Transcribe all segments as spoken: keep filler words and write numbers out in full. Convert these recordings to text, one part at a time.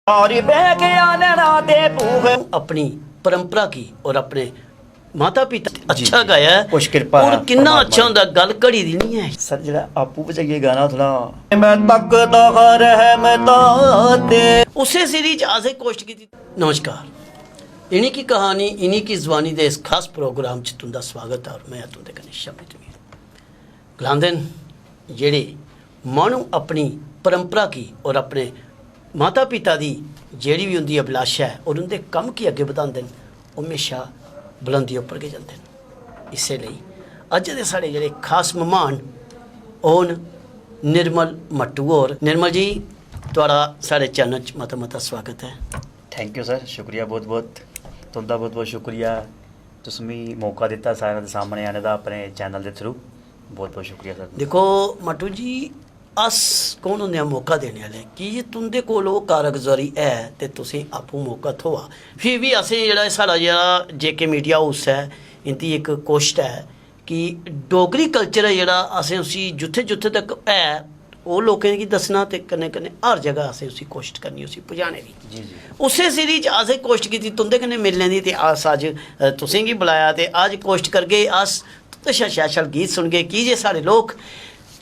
और बह गया नैना दे बूहे। अपनी परंपरा की और अपने माता पिता अच्छा गाया है। कुछ कृपा और है किन्ना परमात्मा अच्छा दी। होंदा, गल्ल घड़ी दी नहीं है। सर, जेह्ड़ा आपूं बजाइयै गाना थोह्ड़ा। मैं तकदा हा रहमतां ते। उसे सीरीज च असें कोशिश की। नमस्कार, इन्हीं की कहानी, इन्हीं की जुबानी दे इस खास प्रोग्राम च तुंदा स्वागत है और मैं तुंदे कन्नै शम्मी तमीर। गलांदे न, जेह्ड़े माह्नू अपनी परंपरा की और अपने माता पिता दी जेह्ड़ी बी उं'दी अभिलाशा ऐ और उं'दे कम्म की अग्गें बधांदे न, ओह् म्हेशा बुलंदी उप्पर गै जंदे न। इस्सै लेई अज्ज दे साढ़े जेह्ड़े खास मेहमान, ओह् न निर्मल मट्टू होर। निर्मल जी, थुआढ़ा साढ़े चैनल च मता मता स्वागत ऐ। थैंक यू सर, शुक्रिया बहुत बहुत, तुं'दा बहुत बहुत शुक्रिया। तुस मी मौका दित्ता सारें दे सामने आने दा अपने चैनल दे थ्रू। बहुत बहुत शुक्रिया सर। दिक्खो मट्टू जी, अस कौन होंदे आं मौका देने आह्ले? की जे तुं'दे कोल ओह् कारगुजारी ऐ ते तुसें आपूं मौका थ्होआ। फ्ही बी असें जेह्ड़ा एह् साढ़ा जेह्ड़ा जे के मीडिया हाउस ऐ, इं'दी इक कोशट ऐ कि डोगरी कल्चर ऐ जेह्ड़ा, असें उसी जित्थै जित्थै तक ऐ, ओह् लोकें गी दस्सना ते कन्नै कन्नै हर जगह असें उसी कोशट करनी उसी पजाने दी। जी, जी। उस्सै सीरीज च असें कोशट कीती तुं'दे कन्नै मिलने दी ते अस अज्ज, अ, तुसें गी बुलाया ते अज्ज कोशट करगे अस तुं'दे शा शैल शैल गीत सुनगे, की जे साढ़े लोक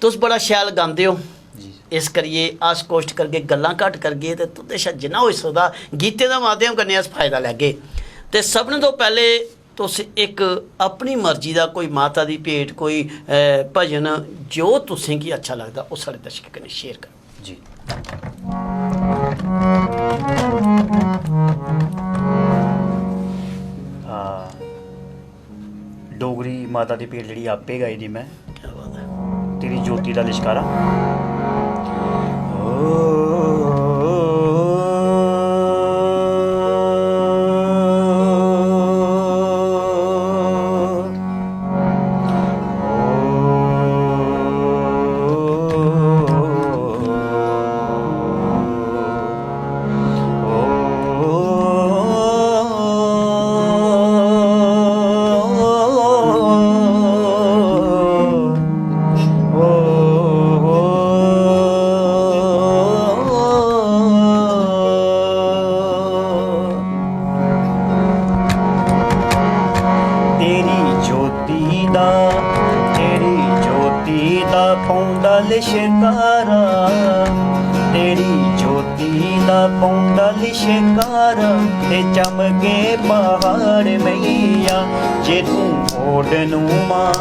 तुस बड़ा शैल गांदे ओ। जी। इस करियै अस कोशट करगे, गल्लां घट्ट करगे ते तुं'दे शा जिन्ना होई सकदा गीतें दे माध्यम कन्नै अस फायदा लैगे। ते सभनें तो पैह्ले तुस इक अपनी मर्जी दा कोई माता दी भेंट, कोई, अ, भजन, जो तुसें गी अच्छा लगदा, ओह् साढ़े दर्शकें कन्नै शेयर करो। जी। आ, डोगरी माता दी भेंट जेह्ड़ी आपे गाई दी मैं। क्या बात है। तेरी ज्योति दा लिशकारा। तेरी ज्योति दा, तेरी ज्योति दा पौंदा लिशकारा, तेरी ज्योति दा पौंदा लिशकारा, ते चमके पहाड़ मैया, जे तू ओडनू मां,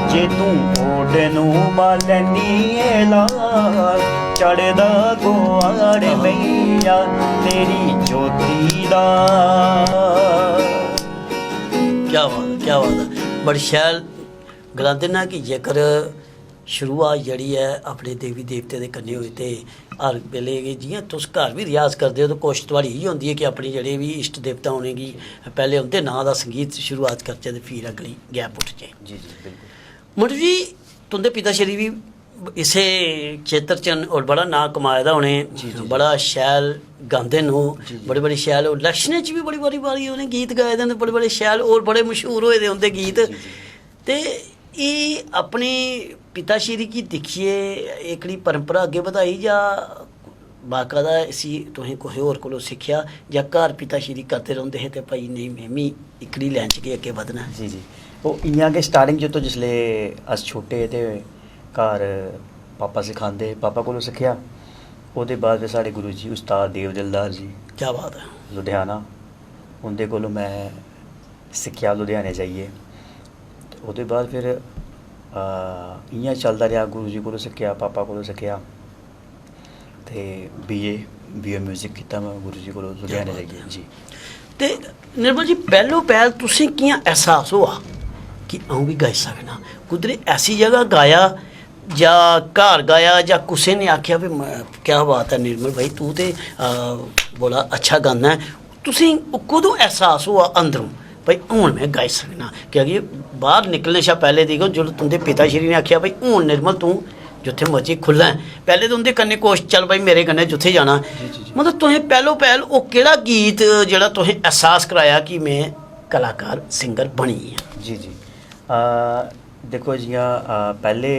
जे तू ओडनू मां लैनी ए लाल, चढ़दा गोहाड़ मैया, तेरी ज्योति दा। क्या बात है, क्या बात है। बड़ी शैल गलांदे न कि जेकर शुरुआत जेह्ड़ी ऐ अपने देवी देवते दे कन्नै होए ते हर बेल्लै गै जि'यां तुस घर बी रियाज करदे ओ ते कोशश थुआढ़ी इ'यै होंदी ऐ कि अपने जेह्ड़े बी इश्ट देवता उ'नेंगी पैह्लें उं'दे नांऽ दा संगीत शुरुआत करचै ते फ्ही अगली गै पुट्टचै। जी, जी, बिल्कुल। मटू जी, तुं'दे पिता श्री बी इस्सै क्षेत्र च न और बड़ा नांऽ कमाए दा उ'नें, जी, जी, जी। बड़ा शैल गांदे न ओह्, जी, जी। बड़े, बड़े शैल, और इलेक्शनें च बी बड़ी बारी, बारी उ'नें गीत गाए दे न, बड़े, बड़े शैल और बड़े मशहूर होए दे उं'दे गीत। जी, जी। ते एह् अपने पिता श्री गी दिक्खियै एह्कड़ी परंपरा अग्गें बधाई जां बाकायदा इसी तुसें कुसै होर कोलों सिक्खेआ जां घर पिता श्री करदे रौंह्दे हे ते भाई नेईं में बी इक्कड़ी लैन च गै अग्गें बधना ऐ? जी, जी। ओह् इ'यां गै starting च तो जिसलै अस छोटे हे ते घर पापा सखांदे हे, पापा कोलों सिक्खेआ। ओह्दे बाद फिर साढ़े गुरु जी उस्ताद देव दिलदार जी, क्या बात ऐ। लुधियाना, उं'दे कोलों मैं सिक्खेआ लुधियाने जाइयै। ते ओह्दे बाद फिर, आ, इ'यां चलदा रेहा, गुरु जी कोलों सिक्खेआ, पापा कोलों सिक्खेआ। ते B A, B A music कीता मैं गुरु जी कोलों लुधियाने जाइयै। जी। ते निर्मल जी, पैह्लो पैह्ल तुसें कि'यां एहसास होआ कि अ'ऊं बी गाई सकना? कुदरे ऐसी जगह गाया जां घर गाया जां कुसै ने आखेआ भी म-, क्या बात ऐ निर्मल भाई, तू ते, आ, बड़ा अच्छा गाना ऐ? तुसें ओह् कदूं एहसास होआ अंदरों भाई हून में गाई सकना? क्योंकि बाहर निकलने शा पैह्ले दी गै जिसलै तुं'दे पिता श्री ने आखेआ भाई हून निर्मल तूं जित्थै मर्जी खु'ल्लै, पैह्ले ते उं'दे कन्नै कोश चल भाई मेरे कन्नै जित्थै जाना। जी, जी, जी। मतलब तुसें पैह्लो पैह्ल ओह् केह्ड़ा गीत जेह्ड़ा तुसें एहसास कराया कि में कलाकार सिंगर बनी गेआ? जी, जी। आ, दिक्खो जि'यां, आ, पैह्ले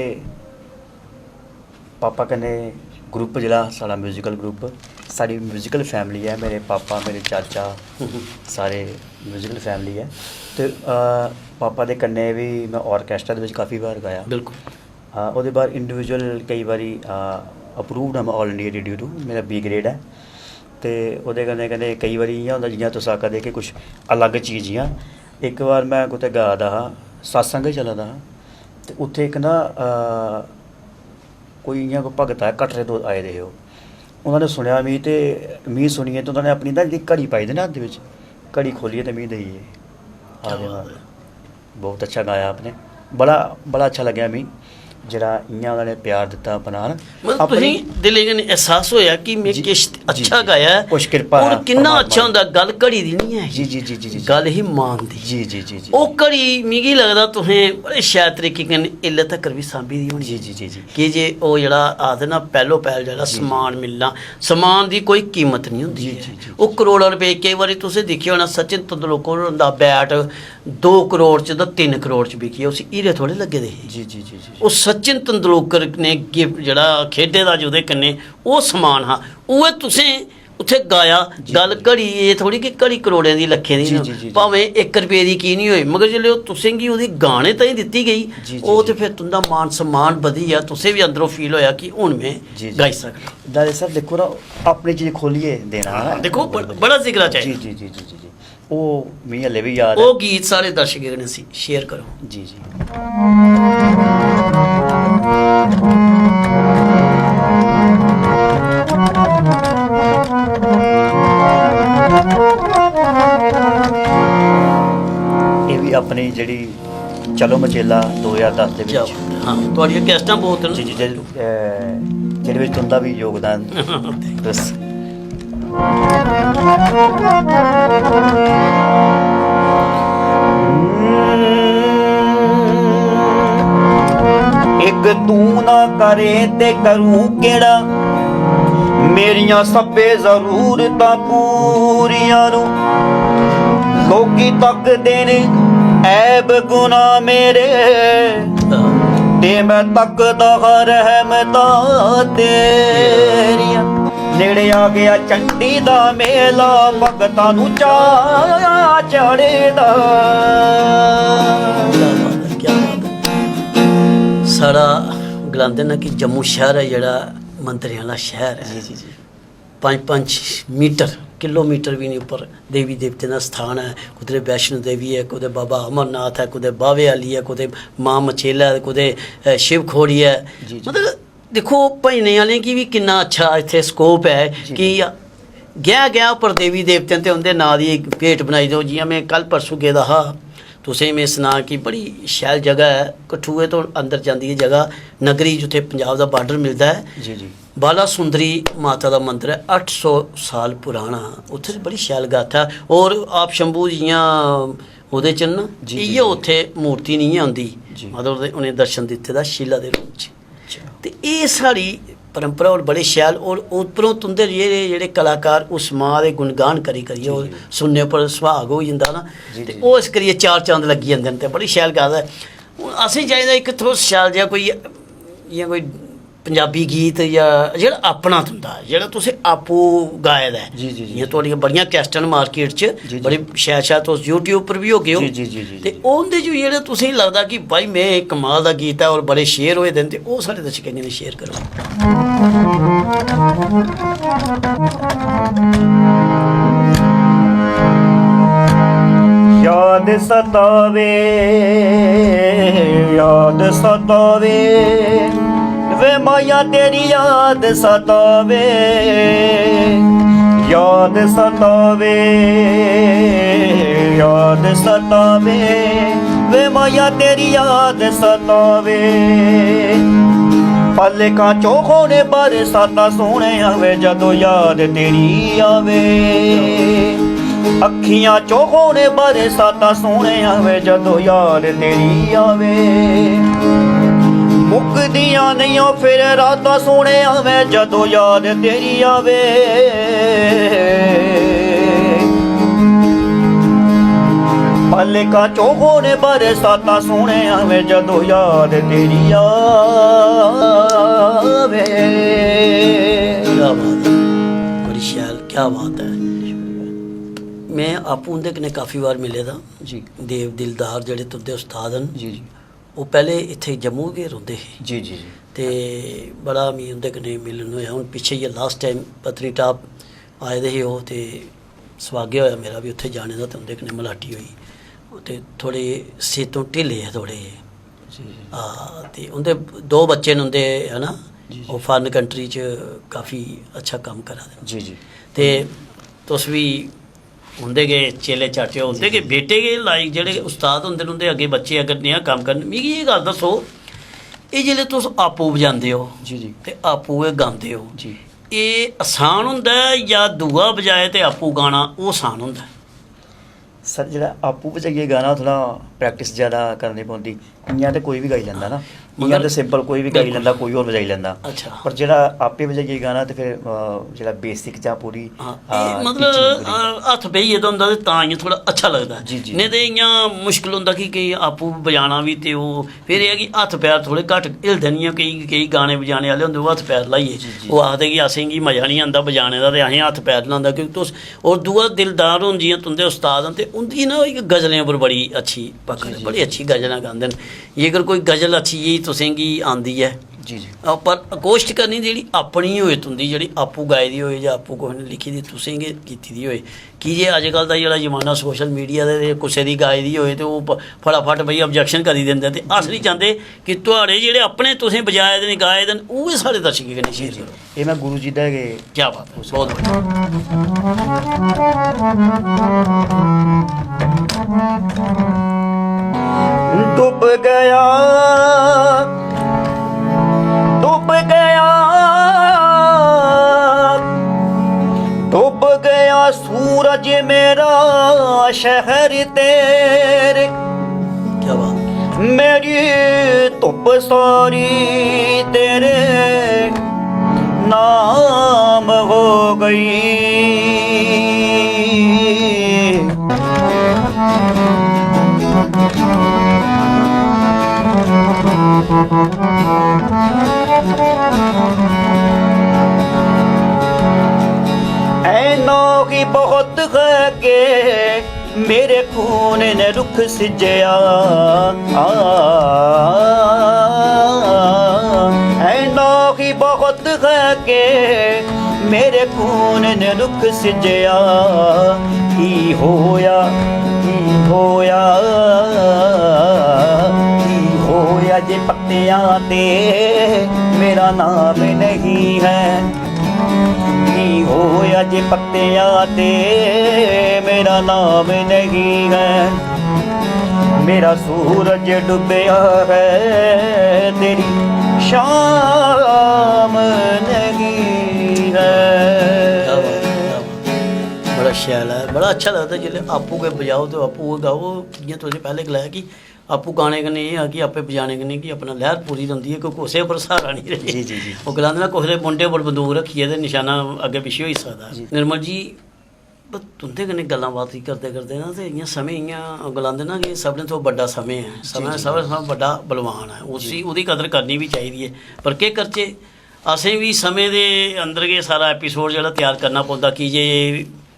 पापा कन्नै ग्रुप जेह्ड़ा साढ़ा म्यूजिकल ग्रुप, साढ़ी म्यूजिकल फैमिली ऐ। मेरे पापा, मेरे चाचा, सारे म्यूजिकल फैमिली ऐ। ते पापा दे कन्नै बी में ऑर्केस्ट्रा दे बिच काफ़ी बार गाया। बिल्कुल। ओह्दे बाद इंडिविजुअल केई बारी अप्रूव्ड आं में ऑल इंडिया रेडियो टू, मेरा बी ग्रेड ऐ। ते ओह्दे कन्नै कन्नै केई बारी इ'यां होंदा जि'यां तुस आखा दे कि कुछ अलग चीज, जि'यां इक बार में कुतै गा दा हा, सत्संग गै चला दा हा, ते उत्थै इक ना कोई इ'यां कोई भगत आया, कटरे दो आए दे हे ओह्। उ'नें सुनेआ मी, ते मी सुनियै ते उ'नें अपनी ना जेह्ड़ी घड़ी पाई दी ना हत्थ बिच, घड़ी खोह्लियै ते मी देई गे। आखदे, "बहुत अच्छा गाया आपने।" बड़ा बड़ा अच्छा लग्गेआ मी, जेह्ड़ा इ'यां उ'नें प्यार दित्ता अपना ना। मतलब तुसें दिलै कन्नै एहसास होएआ कि में किश अच्छा गाया ऐ। कुछ किरपा और किन्ना अच्छा होंदा, गल्ल घड़ी दी निं ऐ, जी जी जी जी जी, गल्ल ही मान दी। जी जी जी जी। ओह् घड़ी मिगी लगदा तुसें बड़े शैल तरीके कन्नै इल्लै तक्कर बी सांभी दी होनी। जी जी जी जी। कि जे ओह् जेह्ड़ा आखदे ना पैह्लो पैह्ल जेह्ड़ा समान मिलना, समान दी कोई कीमत निं होंदी ऐ। ओह् करोड़ां रपेऽ, केईं बारी तुसें दिक्खेआ होना सचिन तेंदुलकर हुंदा बैट दो करोड़ च ते तिन्न करोड़ च बिकी, उसी हीरे थोड़े लग्गे दे हे। जी जी जी जी। ओह् सचिन तेंदुलकर ने गिफ्ट जेह्ड़ा खेढे दा जेह्दे कन्नै ओह् समान हा, उ'ऐ तुसें उत्थै गाया। गल्ल घड़ी एह् थोड़ी कि घड़ी करोड़ें दी, लक्खें दी। भामें इक रपेऽ दी की निं होई, मगर जिसलै ओह् तुसें गी ओह्दी गाने ताईं दित्ती गेई, ओह् ते फिर तुं'दा मान सम्मान बधी गेआ, तुसें बी अंदरों फील होएआ कि हून में गाई सकना। दादे सर, दिक्खो ना, अपनी चीज खोलियै देना। दिक्खो, बड़ा जिगरा चाहिदा। जी जी जी जी जी। ओह् मिगी हल्ले बी याद ऐ। ओह् गीत साढ़े दर्शकें कन्नै शेयर करो। जी जी। एह् बी अपनी जेह्ड़ी चलो मचेला दो ज्हार दस दे बिच। हां, थुआड़ियां कैस्टां बहुत न। जी जी। जेह्दे बिच तुं'दा बी योगदान। बस। इक तू ना करे ते करूं केड़ा, मेरियां सब्बे जरूरतां पूरियां नू। लोकी तकदे न ऐब गुनाह मेरे, ते मैं तकदा हा रहमतां तेरियां। नेड़े आ गया चंडी दा मेला, भगतां नू चाऽ चढ़े दा। साढ़ा गलांदे न कि जम्मू शैह्र ऐ जेह्ड़ा मंदरें आह्ला शैह्र ऐ। जी जी जी। पंज पंज मीटर, किलोमीटर बी निं उप्पर देवी देवतें दा स्थान ऐ। कुतरे वैष्णो देवी ऐ, कुतै बाबा अमरनाथ ऐ, कुतै बाह्वे आह्ली ऐ, कुतै मां मचेला ऐ, कुतै शिव खोड़ी ऐ। मतलब दिक्खो, भजने आह्लें गी बी किन्ना अच्छा इत्थै स्कोप ऐ कि गैं गैं उप्पर देवी देवतें ते उं'दे नांऽ दी इक भेंट बनाई देओ। जि'यां में कल परसों गेदा हा, तुसें गी में सनां कि बड़ी शैल जगह ऐ, कठुए तो अंदर जांदी एह् जगह नगरी, जित्थै पंजाब दा बार्डर मिलदा ऐ। जी जी। बाला सुंदरी माता दा मंदर ऐ, अट्ठ सौ साल पुराना। उत्थै बड़ी शैल गाथा ऐ। और आप शंभू जि'यां ओह्दे च न, इ'यै उत्थै मूर्ति निं ऐ उं'दी। मतलब उ'नें दर्शन दित्ते दा शीला दे रूप च। ते एह् साढ़ी परंपरा और बड़े शैल। और उप्परों तुं'दे जेह्ड़े जेह्ड़े कलाकार उस मां दे गुणगान करी करियै और सुनने उप्पर सुहाग होई जंदा ना, ते ओह् इस करियै चार चंद लग्गी जंदे न। ते बड़ी शैल गल्ल ऐ। हून असें चाहिदा इक थोह्ड़ा शैल जेहा कोई, इ'यां कोई पंजाबी गीत जां जेह्ड़ा अपना तुं'दा, जेह्ड़ा तुसें आपूं गाए दा ऐ। जी जी जी। जि'यां थुआढ़ियां बड़ियां कैस्टां न मार्केट च, बड़ी शैल शैल, तुस YouTube उप्पर बी होगे ओ। जी जी जी जी। ते उं'दे च जेह्ड़ा तुसें गी लगदा कि भाई में इक कमाल दा गीत ऐ और बड़े शेयर होए दे न, ते ओह् साढ़े दर्शकें कन्नै शेयर करो। याद सतावे, याद सतावे, वे माया तेरी याद सतावे, याद सतावे, याद सतावे, वे माया तेरी याद सतावे। पलकां चो होने बरसातां सोने आवे, जदों याद तेरी आवे। अखियां चो होने बरसातां सोने आवे, जदों याद तेरी आवे। मुकदियां नहीं ओ फिर रातां सोने आवे, जदों याद तेरी आवे। पलकां चो होने बरसातां सोने आवे, जदों याद तेरी आवे। क्या बात है। बड़ी क्या बात है। मैं आपूं उं'दे कन्नै काफी बार मिले दा। जी। देव दिलदार जेह्ड़े तुं'दे उस्ताद न, जी, जी। ओह् पैह्ले इत्थै जम्मू गै रौंह्दे हे। जी, जी, जी। ते बड़ा मी उं'दे कन्नै मिलन होएआ। हून पिच्छे गै लास्ट टाइम पत्नीटाप आए दे हे ओह्, ते सौभाग्य होएआ मेरा बी उत्थै जाने दा, ते उं'दे कन्नै मलाटी होई। ते थोह्ड़े सेह्तों ढिल्ले हे थोह्ड़े। जी, जी। हां, ते उं'दे दो बच्चे न उं'दे, है ना? जी, जी। ओह् फारेन कंट्री च काफी अच्छा कम्म करा दे न। जी, जी। ते तुस बी उं'दे गै चेले चाचे ओ, उं'दे गै बेटे गै लाइक जेह्ड़े उस्ताद होंदे न, उं'दे अग्गें बच्चे अगर नेहा कम्म करन। मिगी एह् गल्ल दस्सो, एह् जेल्लै तुस आपूं बजांदे ओ, जी, जी। ते आपूं गै गांदे ओ, जी। एह् आसान होंदा ऐ जां दूआ बजाए ते आपूं गाना, ओह् आसान होंदा ऐ? सर, जेह्ड़ा आपूं बजाइयै गाना, थोह्ड़ा प्रैक्टिस जैदा करनी पौंदी। इ'यां ते कोई बी गाई लैंदा ना, इ'यां मगर ते सिंपल कोई बी गाई बिल्कुल। लैंदा, कोई होर बजाई लैंदा। अच्छा। पर जेह्ड़ा आपे बजाइयै गाना ते फिर, अ, जेह्ड़ा बेसिक जां पूरी, हां, अ, एह् मतलब, pitching पूरी। अ, हत्थ बेहियै ते होंदा ते तां इ'यां थोह्ड़ा अच्छा लगदा ऐ। जी, जी। नेईं ते इ'यां मुश्कल होंदा कि केईं आपूं बजाना बी ते ओह्, फिर एह् ऐ कि हत्थ पैर थोह्ड़े घट्ट हिलदे निं ऐ। केईं, केईं गाने बजाने आह्ले होंदे, ओह् हत्थ पैर ल्हाइयै, जी, जी। ओह् आखदे कि असेंगी मजा निं आंदा बजाने दा ते असें हत्थ पैर ल्हांदा, क्योंकि तुस, होर दूआ दिलदार हून जि'यां तुं'दे उस्ताद न ते उं'दी ना इक गजलें पर बड़ी अच्छी पकड़, जी, जी, बड़ी जी। अच्छी गजलां गांदे न। जेकर कोई गजल अच्छी जेही तुसें गी आंदी ऐ, जी, जी। अ, पर कोशट करनी जेह्ड़ी अपनी होए तुं'दी, जेह्ड़ी आपूं गाई दी होए जां आपूं कुसै ने लिखी दी, तुसें गै कीती दी होए। की जे अजकल दा जेह्ड़ा जमाना सोशल मीडिया दा, ते कुसै दी गाई दी होए ते ओह् प-, फटाफट भई ऑब्जेक्शन करी दिंदे। ते अस निं चांह्दे कि थुआढ़े जेह्ड़े अपने तुसें बजाए दे न, गाए दे न, उ'ऐ साढ़े दर्शकें कन्नै शेयर करो। एह् में गुरु जी दा गै क्या बात है, बहुत बढ़िया। डूब गया, डूब गया, डूब गया सूरज मेरा, शहर तेरे। क्या बात। मेरी धुप सारी तेरे नाम हो गई। ऐ नौगी बहुत है के मेरे खून ने रुख सिज्जया। आ, ऐ नौगी बहुत है के मेरे खून ने रुख सिज्जया। की होया, की होया, की होया जे पत्तियां ते मेरा नाम नहीं है। की होया जे पत्तियां ते मेरा नाम नहीं है। मेरा सूरज डुबया है, तेरी शाम नहीं है। क्या बात है, क्या बात। बड़ा शैल ऐ, बड़ा अच्छा लगदा जिसलै आपूं गै बजाओ ते आपूं गै गाओ। जि'यां तुसें पैह्लें गलाया कि आपूं गाने कन्नै एह् ऐ कि आपे बजाने कन्नै कि अपना लैह्र पूरी रौंह्दी ऐ, कोई कुसै उप्पर स्हारा निं रेह्। जी, जी, जी। ओह् गलांदे ना, कुसै दे मुंढे पर बंदूक रक्खी ऐ ते नशाना अग्गें पिच्छें होई सकदा। जी। निर्मल जी, बस तुं'दे कन्नै गल्लां बात करदे करदे ना, ते इ'यां समें इ'यां गलांदे ना कि सभनें थमां बड्डा समें ऐ। जी, समें जी, सभनें जी। थमां बड्डा बलवान ऐ। उसी, जी। ओह्दी कदर करनी बी चाहिदी ऐ। पर केह् करचै, असें बी समें दे अंदर गै सारा एपिसोड जेह्ड़ा त्यार करना पौंदा, की जे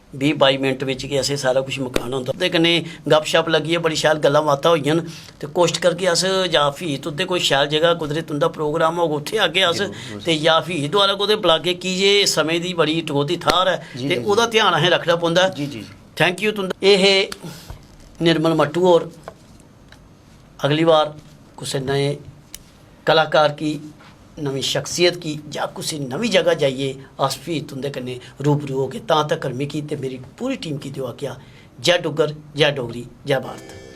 बीह् बाई मिंट बिच गै असें सारा कुछ मकाना होंदा। ते कन्नै गपशप लग्गियै बड़ी शैल गल्लां बातां होइयां न, ते कोशट करगे अस, जां फ्ही तुं'दे कोई शैल जगह कुदरे तुं'दा प्रोग्राम होग, उत्थै आगे अस, जरूर, जरूर। ते जां फ्ही दोबारा कुतै बलागे, की जे समें दी बड़ी टकोह्दी थाह्र ऐ, जी, ते जी, जी। ओह्दा ध्यान असें रक्खना पौंदा ऐ। जी, जी, जी। Thank you तुं'दा। एह् हे निर्मल मट्टू होर। अगली बार कुसै नए कलाकार गी, नमीं शख्सियत गी जां कुसै नमीं जगह जाइयै अस फ्ही तुं'दे कन्नै रूबरू होगे। तां तक्कर मिगी ते मेरी पूरी टीम गी देओ आज्ञा। जै डुग्गर, जै डोगरी, जै भारत।